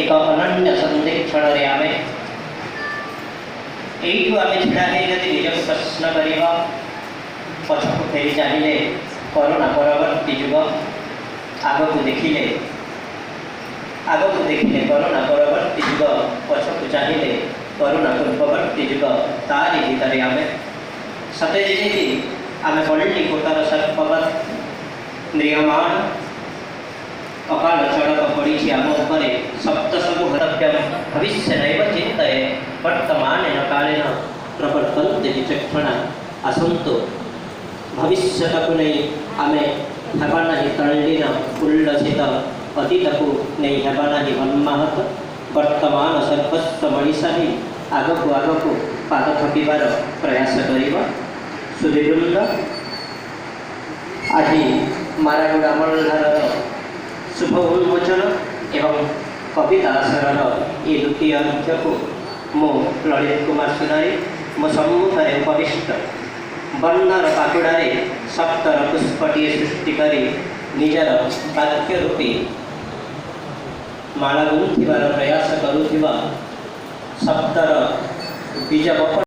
ଏକ ଅନନ୍ୟ ସନ୍ଧିକ୍ଷଣରେ ଆମେ। ଏଇଠୁ ଆମେ ଛିଡ଼ା ହେଇ ଯଦି ନିଜକୁ ପ୍ରଶ୍ନ କରିବା, ପଛକୁ ଫେରି ଚାହିଁଲେ କରୋନା ପରବର୍ତ୍ତୀ ଯୁଗ, ଆଗକୁ ଦେଖିଲେ କରୋନା ପରବର୍ତ୍ତୀ ଯୁଗ, ପଛକୁ ଚାହିଁଲେ କରୋନା ପୂର୍ବବର୍ତ୍ତୀ ଯୁଗ, ତାରି ଭିତରେ ଆମେ ସତେ ଯେମିତି ଆମେ ପଲ୍ଲୀକୋଟର ସର୍ପବତ୍ ମ୍ରିୟମାଣ। ଅକାଳ ଚଡ଼କ ପଡ଼ିଛି ଆମ ଉପରେ। ଶବ୍ଦ ସମୂହ ଭବିଷ୍ୟ ନୈବ ଚିନ୍ତୟେତ୍ ବର୍ତ୍ତମାନେନ କାଳେନ ପ୍ରବର୍ତ୍ତନ୍ତେ ବିଚକ୍ଷଣା। ଆସନ୍ତୁ, ଭବିଷ୍ୟତକୁ ନେଇ ଆମେ ହେବା ନାହିଁ ତଲ୍ଲୀନ, ଉଲ୍ଲସିତ। ଅତୀତକୁ ନେଇ ହେବା ନାହିଁ ମର୍ମାହତ। ବର୍ତ୍ତମାନ ସର୍ବସ୍ୱ ମଣିଷ ହିଁ ଆଗକୁ ଆଗକୁ ପାଦ ଥୋପିବାର ପ୍ରୟାସ କରିବା। ସୁଧୀବୃନ୍ଦ, ଆଜି ମାରାଗୁଡ଼ା ମଲ୍ଲାରର ଶୁଭ ଉନ୍ମୋଚନ ଏବଂ କବିତା ଆସରର ଏ ଦ୍ୱିତୀୟ ଅଧ୍ୟକୁ ମୁଁ ଲଳିତ କୁମାର ସୁନାରୀ, ମୋ ସମ୍ମୁଖରେ ଉପବିଷ୍ଟ ବର୍ଣ୍ଣର ପାଖୁଡ଼ାରେ ଶବ୍ଦର ପୁଷ୍ପଟିଏ ସୃଷ୍ଟି କରି ନିଜର ବାକ୍ୟ ରୂପୀ ମାଳା ଗୁନ୍ଥିବାର ପ୍ରୟାସ କରୁଥିବା ଶବ୍ଦର ବୀଜ ବପନ